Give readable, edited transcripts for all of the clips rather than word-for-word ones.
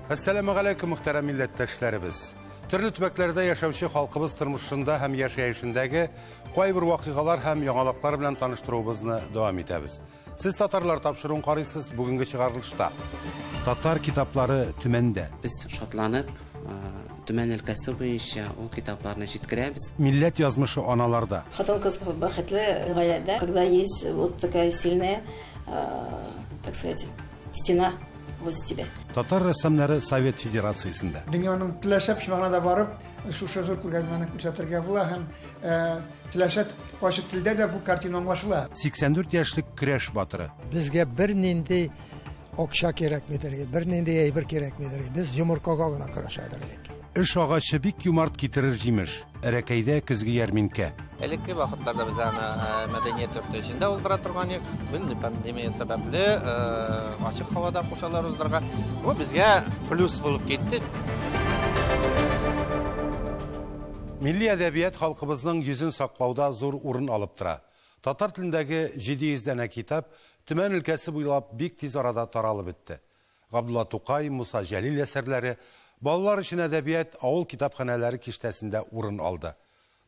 Әссәламегаләйкүм, мөхтәрәм милләттәшләребез. Төрле төбәкләрдә яшәүче халкыбыз тормышында һәм яшәешендәге кайбер вакыйгалар һәм яңалыклар белән таныштыруыбызны дәвам итәбез. Сез татарлар тапшыруын карыйсыз бүгенге чыгарылышта. Татар китаплары Төмәндә. Без шатланып, Төмән өлкәсе буенча ул китапларны җиткерәбез. Милләт язмышы аналарда. Хатын-кыз бәхетле гаиләдә, когда есть вот такая сильная, так сказать, стена возле тебя. Татар рәссамнары Совет Федерациясендә. Дөньяның теләсә почмагына да барып, шушы зур күргәзмәне күрсәтергә була һәм теләсә кайсы телдә дә бу картина аңлашыла. 84 яшьлек көрәш батыры. Безгә бернинди акча кирәкмидер, бернинди әйбер кирәкмидер. Без йомыркага гына көрәшәдер. Эш агачы бик юмарт китерер җимеш. Әрәкәйдә көзге ярминкә. Элекке вакытларда без аны мәдәният йорты эчендә уздыра торган идек. Бүген пандемия сәбәпле ачык һавада кушалар уздырырга. Бу безгә плюс булып китте. Милли әдәбият халкыбызның йөзен саклауда зур урын алып тора. Татар телендәге 700 данә китап Төмән өлкәсе буйлап бик тиз арада таралып бетте. Габдулла Тукай, Муса Җәлил әсәрләре балалар өчен әдәбият авыл китапханәләре киштәсендә урын алды.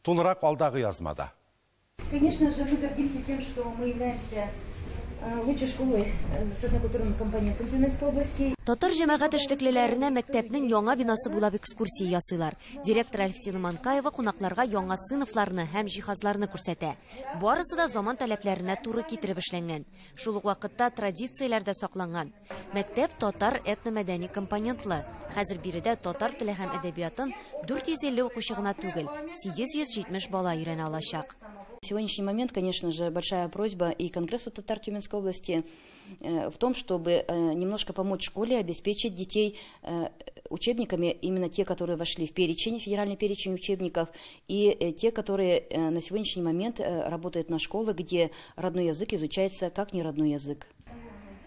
Тулырак алдагы язмада. Конечно же, мы гордимся тем, что мы являемся лучшей школой с этнокультурным компонентом Тюменской области. Татар җәмәгать эшлеклеләренә мәктәпнең яңа бинасы буйлап экскурсия ясыйлар. Директор Алевтина Манкаева кунакларга яңа сыйныфларны һәм җиһазларны күрсәтә. Барысы да заман таләпләренә туры китереп эшләнгән. Шул ук вакытта традицияләр дә сакланган. Мәктәп татар этномәдәни компонентлы. Хәзер биредә татар теле һәм әдәбиятын 450 укучы гына түгел, 870 бала өйрәнә алачак. В сегодняшний момент, конечно же, большая просьба и Конгрессу татар Тюменской области в том, чтобы немножко помочь школе обеспечить детей учебниками, именно те, которые вошли в перечень, федеральный перечень учебников, и те, которые на сегодняшний момент работают на школах, где родной язык изучается как не родной язык.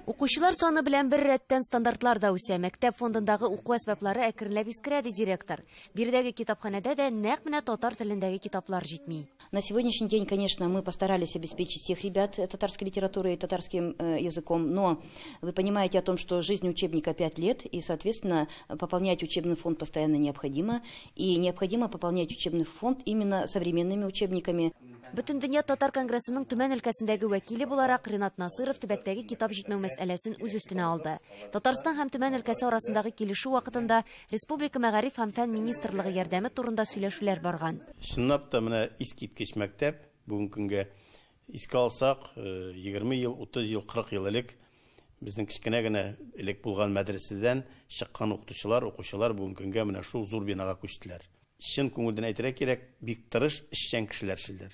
Укучылар саны белән бер рәттән стандартлар да үсә. Мәктәп фондындагы уку әсбаплары әкренләп искерә, ди директор. Биредәге китапханәдә дә нәкъ менә татар телендәге китаплар җитми. На сегодняшний день, конечно, мы постарались обеспечить всех ребят татарской литературой и татарским языком, но вы понимаете о том, что жизнь учебника 5 лет, и, соответственно, пополнять учебный фонд постоянно необходимо, и необходимо пополнять учебный фонд именно современными учебниками. Бөтендөнья татар конгрессының Төмән өлкәсендәге вәкиле буларак Ринат Насыров төбәктәге китап җитмәү мәсьәләсен үз өстенә алды. Татарстан һәм Төмән өлкәсе арасындагы килешү вакытында Республика мәгариф һәм фән министрлыгы ярдәме турында сөйләшүләр барган. Чынлап та менә искиткеч мәктәп бүгенге көнгә искә алсак, 20 ел, 30 ел, 40 ел элек безнең кечкенә генә элек булган мәдрәсәдән чыккан укытучылар, укучылар бүгенге көнгә менә шул зур бинага күчтеләр. Чын күңелдән әйтергә кирәк, бик тырыш, эшчән кешеләр шулар.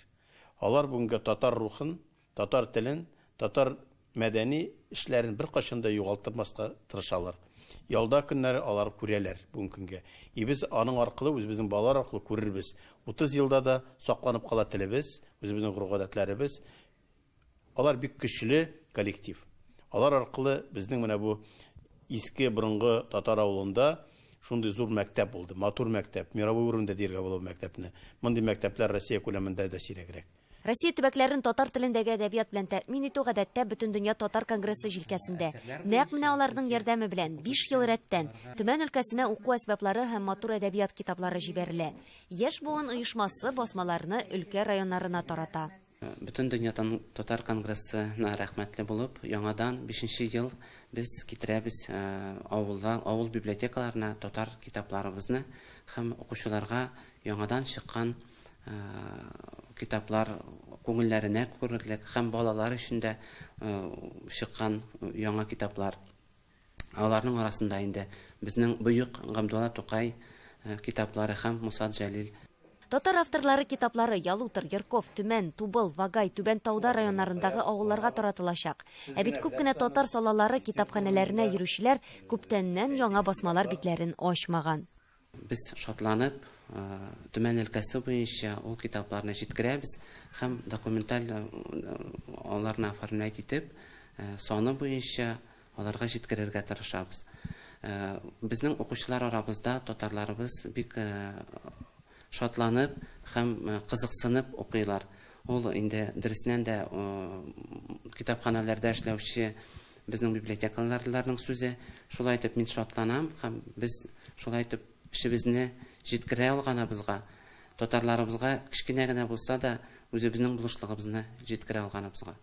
Алар бүгенге татар рухын, татар телен, татар мәдәни эшләрен бер кайчан да югалтырмаска тырышалар. Ялда көннәре алар күрәләр бүгенге көнгә. И без аның аркылы, үзебезнең балалар аркылы күрербез. 30 елда да сакланып кала телебез, үзебезнең гореф-гадәтләребез. Алар бик көчле коллектив. Алар аркылы безнең менә бу иске борынгы татар авылында шундый зур мәктәп булды, матур мәктәп, мировой уровеньдә дияргә була бу мәктәпне. Мондый мәктәпләр Россия күләмендә дә сирәгрәк. Россия төбәкләрен татар телендәге әдәбият белән тәэмин итү гадәттә Бөтендөнья татар конгрессы җилкәсендә. Нәкъ менә аларның ярдәме белән 5 ел рәттән Төмән өлкәсенә уку әсбаплары һәм матур әдәбият китаплары җибәрелә. Яшь буын оешмасы басмаларны өлкә районнарына тарата. Бөтендөнья татар конгрессына рәхмәтле булып, яңадан 5 ел без китерәбез авылда, авыл библиотекаларына татар китапларыбызны һәм укучыларга яңадан чыккан китаплар күңелләренә күрерлек һәм балалар өчен дә чыккан яңа китаплар. Аларның арасында инде безнең бөек Габдулла Тукай китаплары һәм Муса Җәлил. Татар авторлары китаплары Ялутор, Ярков, Төмән, Тубыл, Вагай, Түбән Тауда районнарындагы авылларга таратылачак. Ә бит күп кенә татар салалары китапханәләренә йөрүчеләр күптәннән яңа басмалар битләрен ачмаган. Без шатланып Төмән өлкәсе буенча ул китапларны җиткерәбез һәм документаль аларны оформлять итеп, саны буенча аларга җиткерергә тырышабыз. Безнең укучылар арабызда татарларыбыз бик шатланып һәм кызыксынып укыйлар. Ул инде дөресеннән дә китапханәләрдә эшләүче Безнең библиотекаларларның сүзе. Шулай итеп мин шатланам һәм без шулай итеп эшебезне җиткерә алганыбызга, татарларыбызга кечкенә генә булса да үзебезнең булышлыгыбызны җиткерә алганыбызга.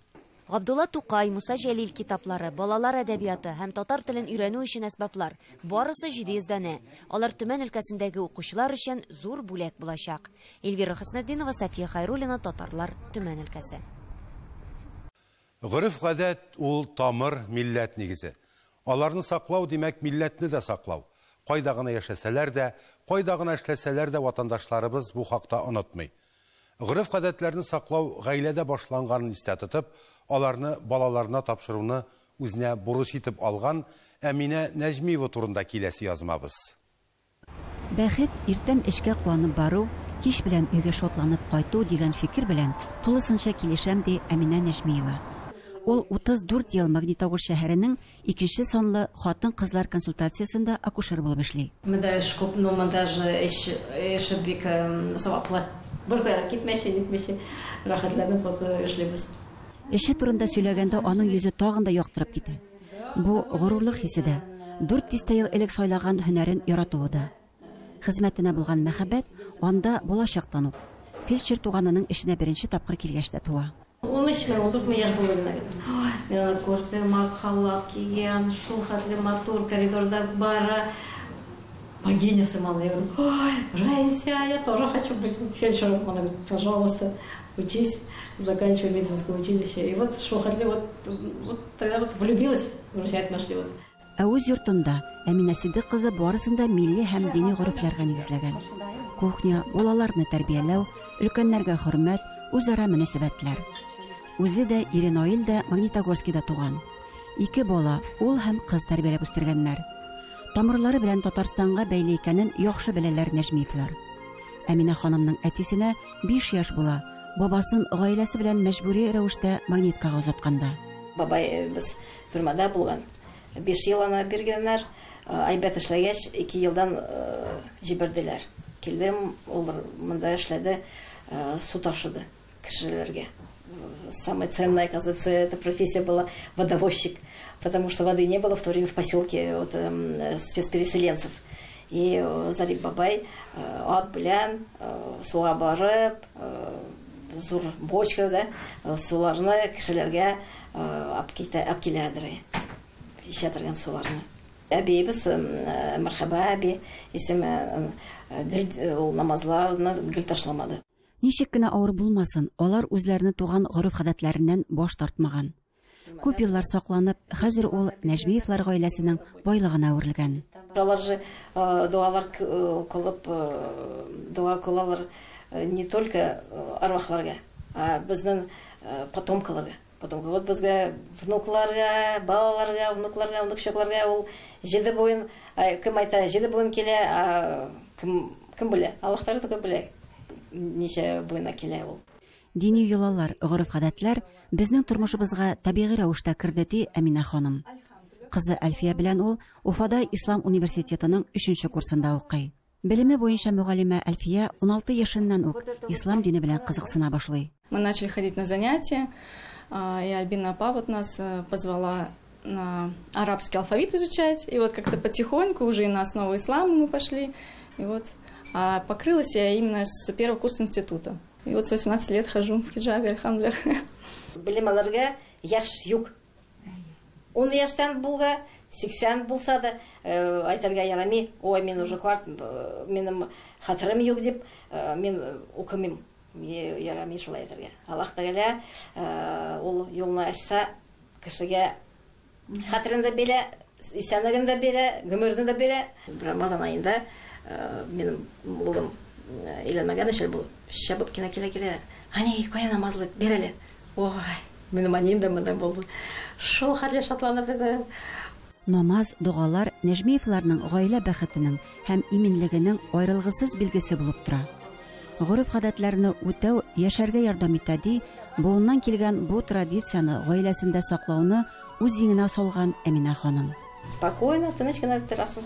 Габдулла Тукай, Муса Җәлил китаплары, балалар әдәбияты һәм татар телен өйрәнү өчен әсбаплар барысы 700 данә. Алар Төмән өлкәсендәге укучылар өчен зур бүләк булачак. Эльвира Хөснетдинова, София Хайруллина, Татарлар, Төмән өлкәсе. Гореф-гадәт ул тамыр, милләт нигезе. Аларны саклау, димәк, милләтне дә саклау. Кайда гына яшәсәләр дә, кайда гына эшләсәләр дә ватандашларыбыз бу хакта онытмый. Гореф-гадәтләрне саклау гаиләдә башланганын истә тотып, аларны балаларына тапшыруны үзенә бурыч итеп алган Әминә Нәҗмиева турында киләсе язмабыз. Бәхет иртән эшкә куанып бару, кич белән өйгә шатланып кайту дигән фикер белән тулысынча килешәм, ди Әминә Нәҗмиева. Ул 34 ел Магнитогорск шәһәренең икенче санлы хатын-кызлар консультациясендә акушер булып эшли. Монда эш күп, но монда же эш, эше бик саваплы. Бер кая да китмәче, нитмәче, рәхәтләнеп вот эшлибез. Эше турында сөйләгәндә аның йөзе тагын да яктырып китә. Бу горурлык хисе дә, дүрт дистә ел элек сайлаган һөнәрен яратуы да. Хезмәтенә булган мәхәббәт анда балачактан ук, фельдшер туганының эшенә беренче тапкыр килгәч тә туа. 13 ме, 14 ме яшь булды гына. Ой, мин аны күрдем, ак халат кигән, шул хәтле матур коридорда бара. Богиня сыман. Я говорю: «Ой, Раиса, я тоже хочу быть фельдшером». Она говорит: «Пожалуйста, учись, заканчивай медицинское училище». И вот шул хәтле вот тогда вот влюбилась, возвращает нашли вот. Ә үз йортында Әминә Сиддык кызы барысын да милли һәм дини горефләргә нигезләгән. Кухня, балаларны тәрбияләү, өлкәннәргә хөрмәт, үзара мөнәсәбәтләр. Үзе дә, ире Наил дә Магнитогорскида туган. Ике бала, ул һәм кыз тәрбияләп үстергәннәр. Тамырлары белән Татарстанга бәйле икәнен яхшы беләләр Нәҗмиевлар. Әминә ханымның әтисенә 5 яшь була, бабасын гаиләсе белән мәҗбүри рәвештә Магниткага озатканда. Бабай без төрмәдә булган. 5 ел аны биргәннәр. Әйбәт эшләгәч, 2 елдан җибәрделәр. Килдем, ул монда эшләде, су ташыды кешеләргә. Самая ценная, оказывается, эта профессия была водовозчик, потому что воды не было в то время в поселке вот, спецпереселенцев. И Зарип бабай ат белән суга барып, зур бочка да, суларны кешеләргә алып киләдер. Эчә торган суларны. Әбиебез, Мәрхәбә әби исеме, гел ул намазларны гел ташламады. Ничек кенә авыр булмасын, алар үзләренең туган гореф-гадәтләреннән баш тартмаган. Күп еллар сакланып, хәзер ул Нәҗмиевлар гаиләсенең байлыгына әверелгән. Алар же догалар кылып, дога кылалар не только арвахларга, а безнең потомкаларга. Потом вот безгә внукларга, балаларга, внукларга, внукчакларга ул җиде буен, кем әйтә, җиде буен килә, а кем, кем белә? Аллаһ Тәгалә только белә, ничә буена килә ул. Дини йолалар, гореф-гадәтләр безнең тормышыбызга табигый рәвештә керде, ди Әминә ханым. Кызы Әлфия белән ул Уфада Ислам университетының 3нче курсында укый. Белеме буенча мөгаллимә Әлфия 16 яшеннән үк ислам дине белән кызыксына башлый. Мы начали ходить на занятия, и Альбина апа вот нас позвала на арабский алфавит изучать, и вот как-то потихоньку уже и на основу ислама мы пошли, и вот покрылась я именно с первого курса института. И вот с 18 лет хожу в хиджабе, альхамдулиллах. Белем алырга яшь юк. 10 яшьтән булга, 80 булса да, әйтергә ярамый, ой, мин уже карт, минем хәтерем юк дип, мин укымыйм. Ярамый шулай әйтергә. Аллаһ Тәгалә ул юлны ачса, кешегә хәтерен дә бирә, исәнлеген дә бирә, гомерен дә бирә. Рамазан аенда минем улым өйләнмәгән өчен бу чабып кенә килә-килә, әни, кая намазлык, бир әле. Ой, минем әнием дә монда булды. Шул хәтле шатланып иде. Намаз, догалар Нәҗмиевларның гаилә бәхетенең һәм иминлегенең аерылгысыз билгесе булып тора. Гореф-гадәтләрне үтәү яшәргә ярдәм итә, ди, буыннан килгән бу традицияне гаиләсендә саклауны үз иңенә салган Әминә ханым. Спокойно, тыныч кына торасың.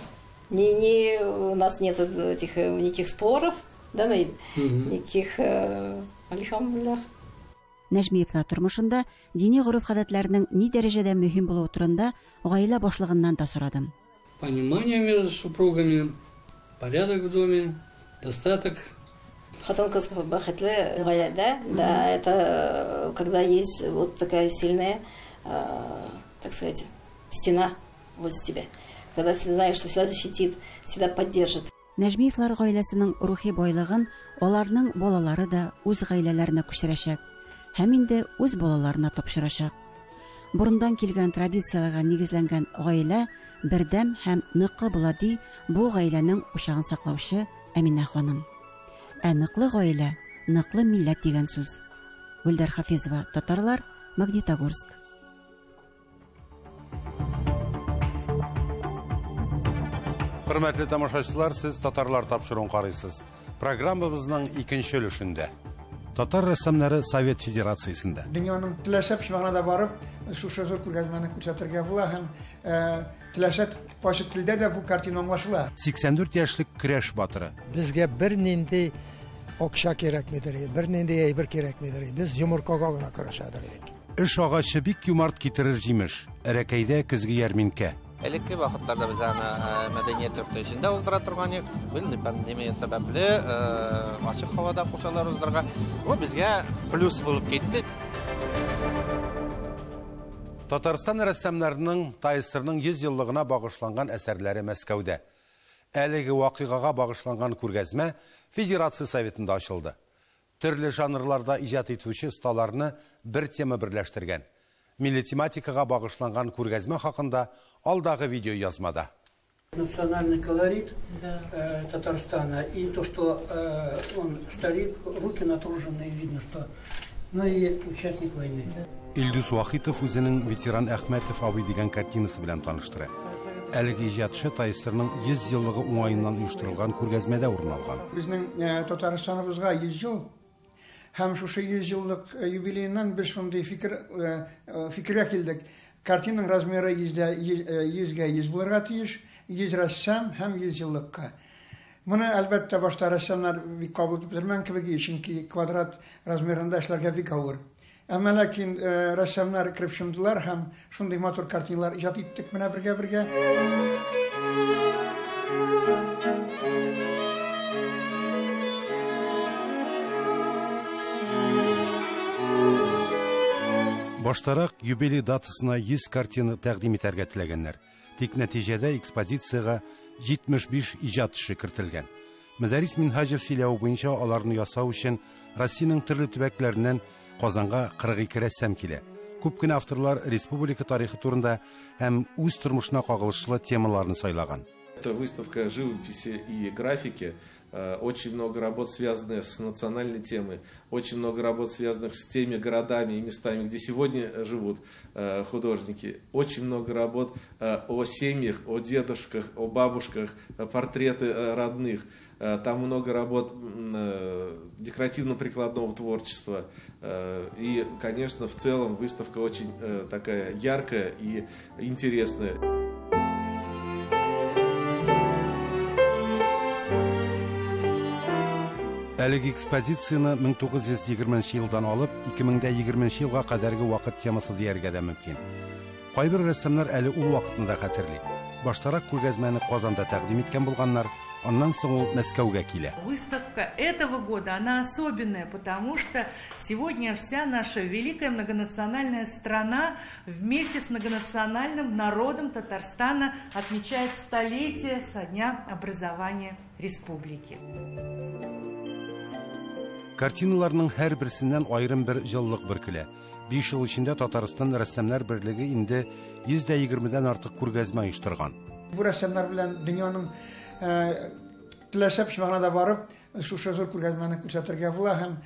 Не, не, у нас нет этих никаких споров, да, Наиль? Никаких, альхамдулиллах. Нәҗмиевлар тормышында дини гореф-гадәтләрнең ни дәрәҗәдә мөһим булуы турында гаилә башлыгыннан да сорадым. Понимание между супругами, порядок в доме, достаток. Хатын-кыз бәхетле гаиләдә, да, это когда есть вот такая сильная, так сказать, стена возле тебя. Когда ты знаешь, что всегда защитит, всегда поддержит. Нәҗмиевлар гаиләсенең рухи байлыгын аларның балалары да үз гаиләләренә күчерәчәк һәм инде үз балаларына тапшырачак. Борындан килгән традицияләргә нигезләнгән гаилә бердәм һәм ныклы була, ди бу гаиләнең учагын саклаучы Әминә ханым. Ә ныклы гаилә, ныклы милләт дигән сүз. Гөлдәр Хафизова, Татарлар, Магнитогорск. Хөрмәтле тамашачылар, сез Татарлар тапшыруын карыйсыз. Программабызның икенче өлешендә. Татар рәссамнары Совет Федерациясендә. Дөньяның теләсә почмагына да барып, шушы зур күргәзмәне күрсәтергә була һәм теләсә кайсы телдә дә бу картина аңлашыла. 84 яшьлек көрәш батыры. Безгә бернинди акча кирәкмидер, бернинди әйбер кирәкмидер. Без йомыркага гына көрәшәдер. Эш агачы бик юмарт китерер җимеш. Әрәкәйдә көзге ярминкә. Элекке вакытларда без аны мәдәният йорты эчендә уздыра торган идек. Бу пандемия сәбәпле ачык һавада кушалар уздырырга. Бу безгә плюс булып китте. Татарстан рәссамнарының ТАССРның 100 еллыгына багышланган әсәрләре Мәскәүдә. Әлеге вакыйгага багышланган күргәзмә Федерация Советында ачылды. Төрле жанрларда иҗат итүче осталарны бер тема берләштергән. Милли тематикага багышланган күргәзмә хакында алдагы видео язмада. Национальный колорит Татарстана и то, что он старик, руки натруженные, видно, что, ну и участник войны. Илдус Вахитов үзенең Ветеран Әхмәтов абый дигән картинасы белән таныштыра. Әлеге иҗатчы ТАССРның 100 еллыгы уңаеннан оештырылган күргәзмәдә урын алган. Безнең Татарстаныбызга 100 ел һәм шушы 100 еллык юбилееннан без шундый фикергә килдек. Картинаның размеры 100-гә 100 булырга тиеш, 100 рәссам һәм 100 еллыкка. Моны әлбәттә башта рәссамнар бик кабул итеп бетермәгән кебек, чөнки квадрат размерында эшләргә бик авыр. Әмма ләкин рәссамнар кереп чумдылар һәм шундый матур картиналар иҗат иттек менә бергә-бергә. Баштарак юбилей датасына 100 картина тәкъдим итәргә теләгәннәр. Тик нәтиҗәдә экспозициягә 75 иҗат эше кертелгән. Мөдәррис Минһаҗев сөйләве буенча аларны ясау өчен Россиянең төрле төбәкләреннән Казанга 42 рәссам килә. Күп кенә авторлар республика тарихы турында һәм үз тормышына кагылышлы темаларны сайлаган. Это выставка живописи и графики. Очень много работ, связанных с национальной темой, очень много работ, связанных с теми городами и местами, где сегодня живут художники. Очень много работ о семьях, о дедушках, о бабушках, портреты родных. Там много работ декоративно-прикладного творчества. И, конечно, в целом выставка очень такая яркая и интересная. Әлеге экспозицияне 1920 елдан алып 2020 елга кадәрге вакыт темасы дияргә дә мөмкин. Кайбер рәссамнар әле ул вакытны да хәтерли. Баштарак күргәзмәне Казанда тәкъдим иткән булганнар, аннан соң ул Мәскәүгә килә. Выставка этого года, она особенная, потому что сегодня вся наша великая многонациональная страна вместе с многонациональным народом Татарстана отмечает столетие со дня образования республики. Картиналарның һәрберсеннән аерым бер җыллык бөркелә. 5 ел эчендә Татарстан рәссамнар берлеге инде 120-дән артык күргәзмә оештырган. Бу рәссамнар белән дөньяның теләсә почмагына да барып, шушы зур күргәзмәне күрсәтергә була һәм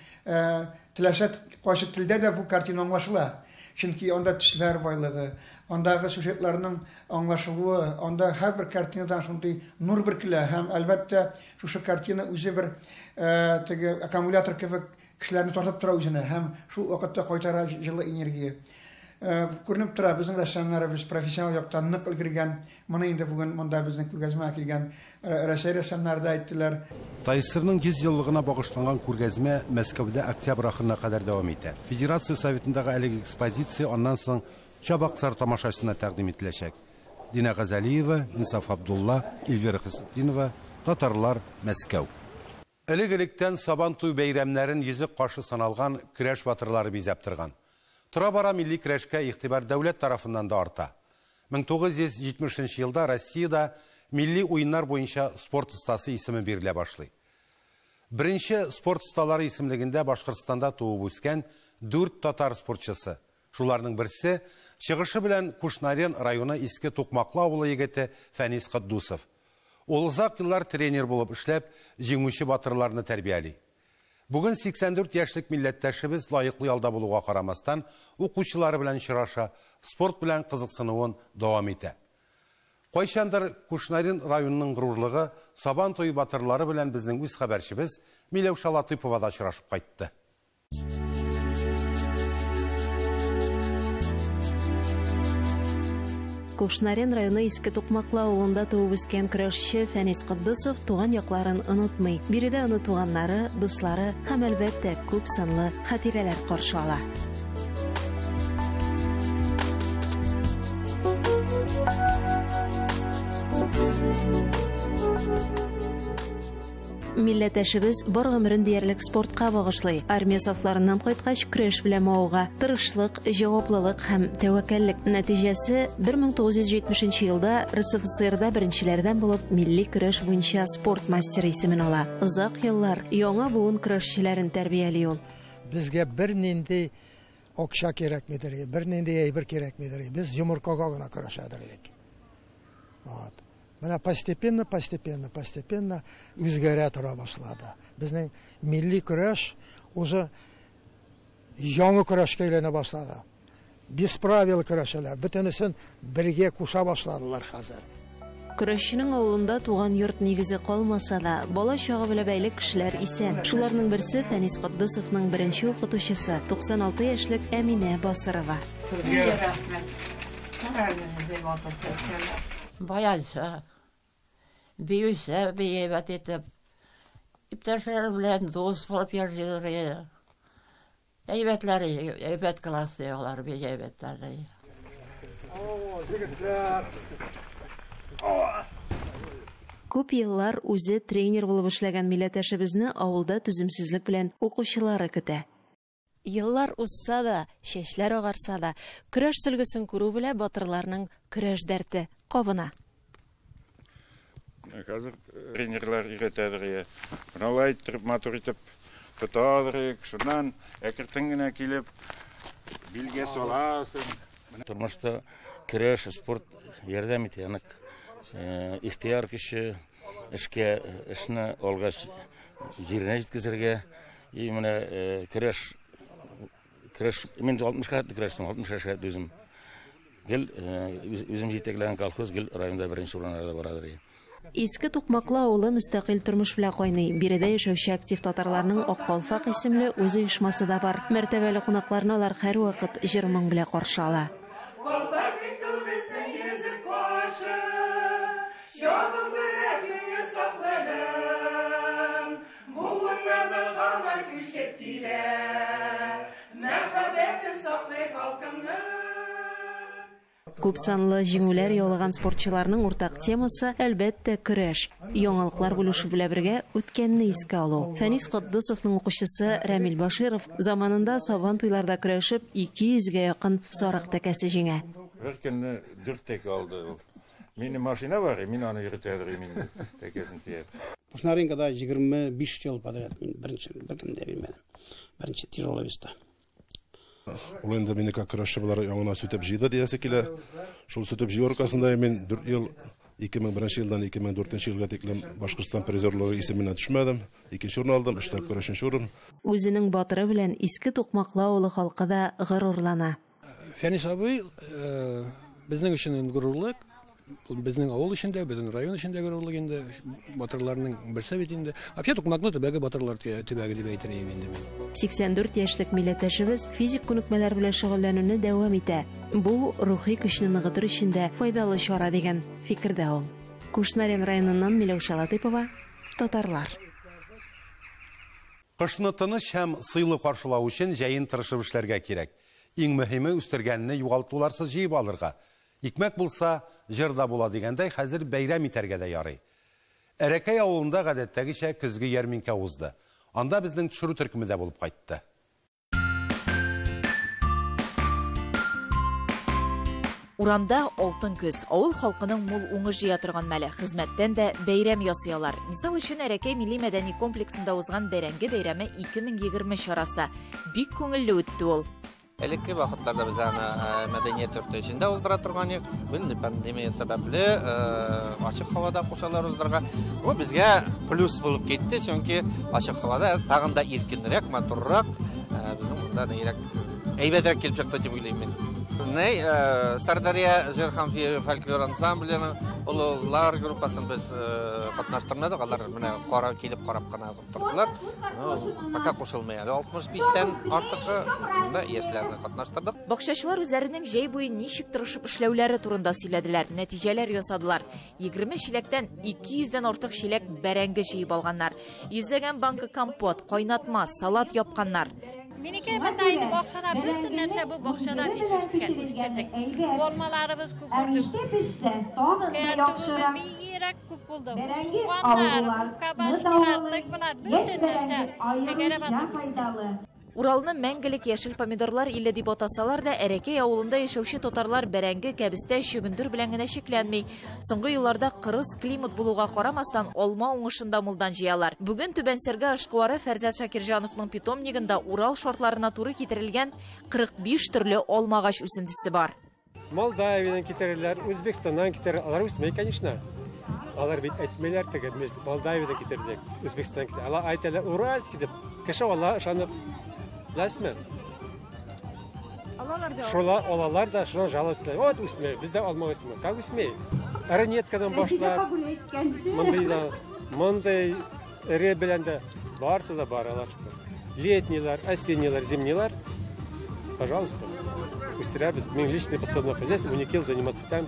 теләсә кайсы телдә дә бу картина аңлашыла. Чөнки анда төсләр байлыгы, андагы сюжетларның аңлашылуы, анда һәрбер картинадан шундый нур бөркелә һәм әлбәттә шушы картина үзе бер теге аккумулятор кебек кешеләрне тартып тора үзенә һәм шул вакытта кайтара җылы энергия. Күренеп тора, безнең рәссамнарыбыз профессионал яктан нык өлгергән. Моны инде бүген монда безнең күргәзмәгә килгән Рәсәй рәссамнары да әйттеләр. ТАССРның 100 еллыгына багышланган күргәзмә Мәскәүдә октябрь ахырына кадәр дәвам итә. Федерация Советындагы әлеге экспозиция аннан соң Чабаксар тамашачысына тәкъдим ителәчәк. Дина Газалиева, Инсаф Абдулла, Эльвира Хөснетдинова, Татарлар, Мәскәү. Элек-электән Сабантуй бәйрәмнәрен йөзек кашы саналган көрәш батырлары бизәп торган. Тора-бара милли көрәшкә игътибар дәүләт тарафыннан да арта. 1970 елда Россиядә милли уеннар буенча спорт остасы исеме бирелә башлый. Беренче спорт осталары исемлегендә Башкортстанда туып үскән 4 татар спортчысы. Шуларның берсе чыгышы белән Кушнарен районы Иске Тукмаклы авылы егете Фәнис Котдусов. Ул озак еллар тренер булып эшләп, җиңүче батырларны тәрбияли. Бүген 84 яшьлек милләттәшебез лаеклы ялда булуга карамастан, укучылары белән очраша, спорт белән кызыксынуын дәвам итә. Кайчандыр Кушнарен районының горурлыгы Сабан туе батырлары белән безнең үз хәбәрчебез Миләүшә Латыпова да очрашып кайтты. Кушнарен районы Иске Тукмаклы авылында туып үскән көрәшче Фәнис Котдусов туган якларын онытмый. Биредә аны туганнары, дуслары һәм әлбәттә күп санлы хатирәләр каршы ала. Милләттәшебез бар гомерен диярлек спортка багышлый. Армия сафларыннан кайткач, көрәш белән мавыга. Тырышлык, җаваплылык һәм тәвәккәллек нәтиҗәсе 1970 елда РСФСРда беренчеләрдән булып милли көрәш буенча спорт мастеры исемен ала. Озак еллар яңа буын көрәшчеләрен тәрбияли ул. Безгә бернинди акча кирәкмидер, бернинди әйбер кирәкмидер. Без йомыркага гына көрәшәдер идек. Вот. Менә постепенно, постепенно, постепенно үзгәрә тора башлады. Безнең милли көрәш уже яңа көрәшкә әйләнә башлады. Без правил көрәшәләр, бөтенесен бергә куша башладылар хәзер. Көрәшченең авылында туган йорт нигезе калмаса да, бала чагы белән бәйле кешеләр исән. Шуларның берсе Фәнис Котдусовның беренче укытучысы, 96 яшьлек Әминә Басырова. Сезгә рәхмәт. Баянчы, биюче, биебәт итеп, иптәшләре белән дус булып йөриләр. Әйбәтләре, әйбәт классы алар, бик әйбәтләре. Күп еллар үзе тренер булып эшләгән милләттәшебезне авылда түземсезлек белән укучылары көтә. Еллар узса да, чәчләр агарса да, көрәш сөлгесен күрү белән батырларның көрәш дәрте кабына. Хәзер тренерлар өйрәтәдер. Менә алай иттереп, матур итеп тотадыр, шуннан әкрен генә килеп билгә саласың. Тормышта көрәш, спорт ярдәм итә. Аны ихтыяр көче, эшкә, эшне алгач җиренә җиткезергә. И менә көрәш, мин 60 хәтле көрәштем, 60 яшькә үзем. Гел үзем җитәкләгән колхоз гел районда беренче урыннарда барадыр. Иске Тукмаклы авылы мөстәкыйль тормыш белән кайный. Биредә яшәүче актив татарларның Ак калфак исемле үз оешмасы да бар. Мәртәбәле кунакларны алар һәрвакыт җыр-моң белән каршы ала. Күп санлы җиңүләр яулаган спортчыларның уртак темасы, әлбәттә, көрәш. Яңалыклар бүлешү белән бергә үткәнне искә алу. Фәнис Котдусовның укучысы Рәмил Баширов заманында сабан туйларда көрәшеп 200гә якын сарык тәкәсе җиңә. Бер көнне 4 тәкә алды ул. Минем машина бар, мин аны йөртәдер, мин тәкәсен тияп. Кушнаренкода 25 ел подряд мин беренче беркемдә бирмәдем. Беренче тяжелый веста. Ул инде мине как көрәшче буларак яңына сүтеп җыйды диясе килә. Шул сүтеп җыю аркасында мин 4 ел 2001 елдан 2004 елга тиклем Башкортстан призерлыгы исеменә төшмәдем. Икенче урын алдым, 3 тапкыр өченче урын. Үзенең батыры белән Иске Тукмаклы авылы халкы да горурлана. Фәнис абый безнең өчен горурлык. Ул безнең авыл өчен дә, безнең район өчен дә горурлык инде. Батырларның берсе бит инде. Вообще Тукмаклы төбәге батырлар төбәге дип әйтер идем инде мин. 84 яшьлек милләттәшебез физик күнекмәләр белән шөгыльләнүне дәвам итә. Бу рухи көчне ныгытыр өчен дә файдалы чара дигән фикердә ул. Кушнарен районыннан Миләүшә Латыйпова, Татарлар. Кышны тыныч һәм сыйлы каршылау өчен җәен тырышып эшләргә кирәк. Иң мөһиме үстергәнне югалтуларсыз җыеп алырга. Икмәк булса, җыр да була дигәндәй, хәзер бәйрәм итәргә дә ярый. Әрәкәй авылында гадәттәгечә көзге ярминкә узды. Анда безнең төшерү төркеме дә булып кайтты. Урамда алтын көз, авыл халкының мул уңыш җыя торган мәле, хезмәттән дә бәйрәм ясый алар. Мисал өчен, Әрәкәй милли мәдәни комплексында узган бәрәңге бәйрәме 2020 чарасы. Бик күңелле үтте ул. Элекке вакытларда без аны мәдәният йорты эчендә уздыра торган идек. Бүген пандемия сәбәпле ачык һавада кушалар уздырырга. Бу безгә плюс булып китте, чөнки ачык һавада тагын да иркенрәк, матуррак, безнең монда нирәк әйбәтрәк килеп чыкты дип уйлыйм мин. Ней, Сардария җыр һәм фольклор ансамбленең олылар группасын без катнаштырмадык. Алар менә кара килеп карап кына тордылар. Пока кушылмый әле. 65-тән артыгы монда яшьләрне катнаштырдык. Бакчачылар үзләренең җәй буе ничек тырышып эшләүләре турында сөйләделәр, нәтиҗәләр ясадылар. 20 чиләктән 200дән артык чиләк бәрәңге җыеп алганнар. Йөзләгән банка компот, кайнатма, салат япканнар. Минеке монда инде бакчада бөтен нәрсә бу бакчада үстердек. Алмаларыбыз күп булды. Кәртүгебез бигрәк күп булды. Суганнар, кабачкилар, тыквалар, бөтен нәрсә тәгәрәп атып үсте. Уралны мәңгелек яшел помидорлар иле дип атасалар да, Әрәкәй авылында яшәүче татарлар бәрәңге, кәбестә, чөгендер белән генә чикләнми. Соңгы елларда кырыс климат булуга карамастан, алма уңышын да мулдан җыялар. Бүген Түбән Сәргә эшкуары Фәрзәт Шакирҗановның питомнигында Урал шартларына туры китерелгән 45 төрле алма агач үсентесе бар. Молдавиядан китерәләр, Үзбәкстаннан китерәләр. Алар үсмәй, конечно. Алар бит әйтмәйләр теге, без Молдавиядан китердек, Үзбәкстаннан китердек. Алар әйтәләр, Уральский дип. Кеше алла ышанып. Беләсезме? Шула алалар да, шуннан жаловаться. Вот үсмәй, бездә алма үсмәй. Как үсмәй? Ранеткадан башлап, мондый да, мондый эре белән дә барысы да бар алар. Летнийлар, осеннийлар, зимнийлар. Пожалуйста, үстерәбез. Мин личный подсобное хозяйство, уникел заниматься там.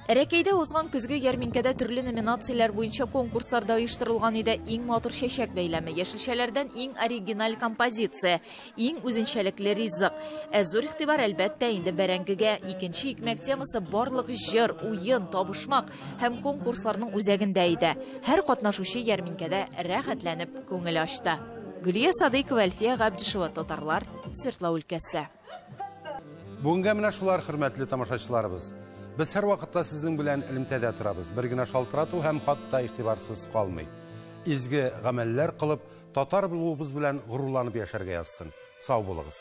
Әрәкәйдә узган көзге ярминкәдә төрле номинацияләр буенча конкурслар да оештырылган иде. Иң матур чәчәк бәйләме, яшелчәләрдән иң оригиналь композиция, иң үзенчәлекле ризык. Ә зур игътибар әлбәттә инде бәрәңгегә. Икенче икмәк темасы барлык җыр, уен, табышмак һәм конкурсларның үзәгендә иде. Һәр катнашучы ярминкәдә рәхәтләнеп күңел ачты. Гөлия Садыйкова, Әлфия Габдишева, Татарлар, Свердлау өлкәсе. Бүгенгә менә шулар, хөрмәтле тамашачыларыбыз. Без һәр вакытта сезнең белән элемтәдә торабыз. Бер генә шалтырату һәм хатта игътибарсыз калмый. Изге гамәлләр кылып, татар булуыбыз белән горурланып яшәргә язсын. Сау булыгыз.